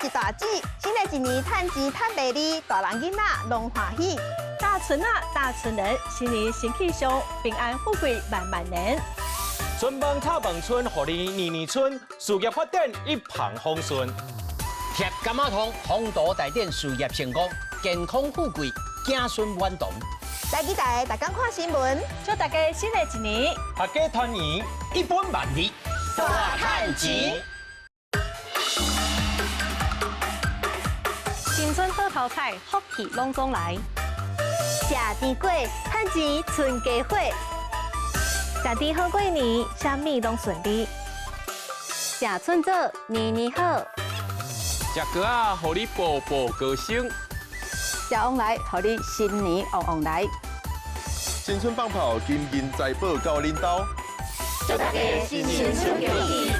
大指，新的一年趁錢趁袂利，大人囡仔攏歡喜。大春啊，大春人，新年新氣象，平安富貴萬萬年。春夢敲夢春，予你年年春，事業發展一帆風順。貼柑仔糖，宏圖大展，事業成功，健康富貴，子孫滿堂。來記大家，逐工看新聞，祝大家新的一年，闔家團圓，一本萬利，大趁錢。新春好頭彩，福氣攏總來。食甜粿，趁錢賰家伙。食甜好過年，啥物攏順利。食春棗，年年好。食粿仔，予你步步高升。食旺來，予你新年旺旺來。新春放炮，金銀財寶到恁兜。祝大家新春恭喜！